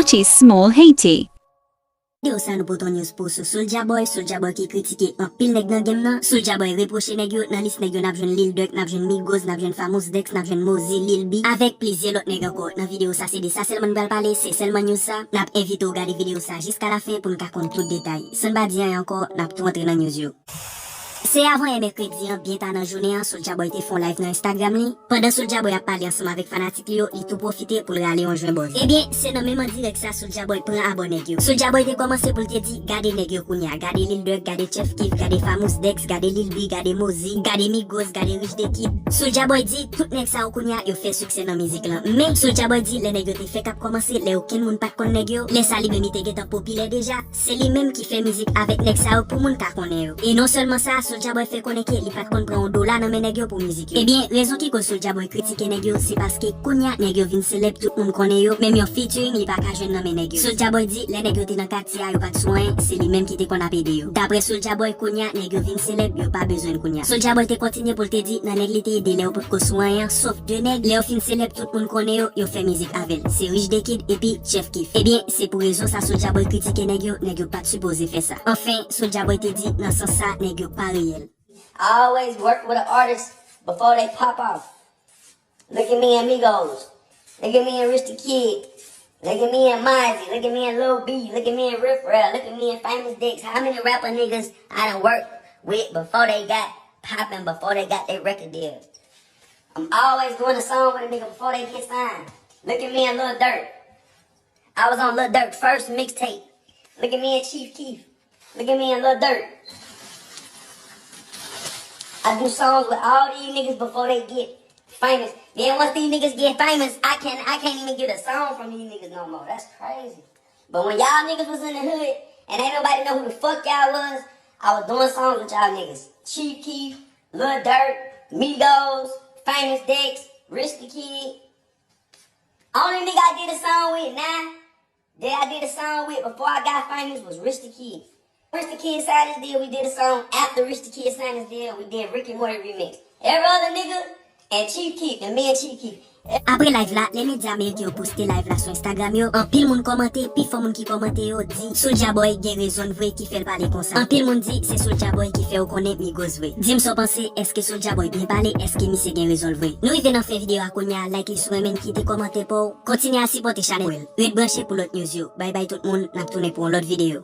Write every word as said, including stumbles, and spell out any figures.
T Small Haiti. Videyo sa nou pote yon news pou sou Soulja Boy, Soulja Boy ki kritike anpil nèg nan game nan. Soulja Boy repwoche nèg yo, nan lis nèg yo n ap jwenn Lil Durk, n ap jwenn Migos, n ap jwenn Famous Dex, n ap jwenn Mozzy, Lil B, avèk plizyè lòt nèg ankò. Nan videyo sa se de sa sèlman n pral pale, se sèlman news sa. N ap envite w gade videyo sa jiska lafen pou n ka konn tout detay. San n pa di anyen ankò, n ap tou antre nan news yo. Se avanyè mèkredi an, byen ta nan jounen an, Soulja Boy te fè yon live nan Instagram li. Pandan Soulja Boy ap pale ansanm avèk fanatik li yo, li tou pwofite pou l rale yon jwen bòz. Ebyen, se nan menm an dirèk sa Soulja Boy pran abò nèg yo. Soulja Boy te kòmanse pou l te di, gade nèg yo kounye a, gade Lil Durk, gade Chef Keef, gade Famous Dex, gade Lil B, gade Mozzy, gade Migos, gade Rich the Kid. Soulja Boy di, tout nèg sa yo kounye a, yo fè siksè nan mizik lan. Men, Soulja Boy di, lè nèg yo te fèk ap kòmanse, lè okenn moun pa t konn nèg yo, lè sa li menm li te gentan popilè deja, se li menm ki fè mizik avèk nèg sa yo pou moun ka konnen yo. E non sèlman sa, Soulja Boy fè konnen ke li pa t konn pran yon dola nan men nèg yo pou mizik yo. Ebyen, rezon ki koz Soulja Boy kritike nèg yo, se paske kounye a nèg yo vin selèb, tout moun konnen yo, menm yon featuring li pa ka jwenn nan men nèg yo. Soulja Boy di, lè nèg yo te nan katye a, yo pa t sou anyen, se li menm ki te konn ap ede yo. Daprè Soulja Boy, kounye a nèg yo vin selèb, yo pa bezwen l kounye a. Soulja Boy te kontinye pou l te di, nan nèg li te ede lè yo potko sou anyen an, sof de nèg, lè yo fin selèb, tout moun konnen yo, yo fè mizik avè l. Se Rich the Kid epi Chef Keef. Ebyen, se pou rezon sa Soulja Boy kritike nèg yo, nèg yo pa t sipoze fè sa. Anfen, Soulja Boy te di, nan sans sa, nèg yo pa reyèl. I always work with an artist before they pop off. Look at me and Migos. Look at me and Rich the Kid. Look at me and Mozzy. Look at me and Lil B. Look at me and Riff Raff. Look at me and Famous Dex. How many rapper niggas I done worked with before they got poppin', before they got their record deal? I'm always doing a song with a nigga before they get signed. Look at me and Lil Durk. I was on Lil Durk first mixtape. Look at me and Chief Keef. Look at me and Lil Durk. I do songs with all these niggas before they get famous. Then once these niggas get famous, I can't I can't even get a song from these niggas no more. That's crazy. But when y'all niggas was in the hood and ain't nobody know who the fuck y'all was, I was doing songs with y'all niggas. Chief Keef, Lil Durk, Migos, Famous Dex, Rich the Kid. Only nigga I did a song with now that I did a song with before I got famous was Rich the Kid. Rich the Kid signed his deal, we did a song. After Rich the Kid signed his deal, we did Rick and Morty remix. Every other nigga and Chief Keef, and me and Chief Keef. Apre live la, lè medya ameriken yo poste live la sou Instagram yo, anpil moun kòmante, pifò moun ki kòmante yo di Soulja Boy gen rezon l vre ki fè l pale konsa. Anpil moun di se Soulja Boy ki fè yo konnen Migos vre. Di m sa w panse, èske Soulja Boy byen pale, èske misye gen rezon l vre? Nou rive nan fen videyo a kounye a, like li si w renmen l, kite kòmantè pa w, kontinye al sipòte chanèl mwen. Ret branche pou lòt news yo. Bye bye tout moun, n ap tounen pou yon lòt videyo.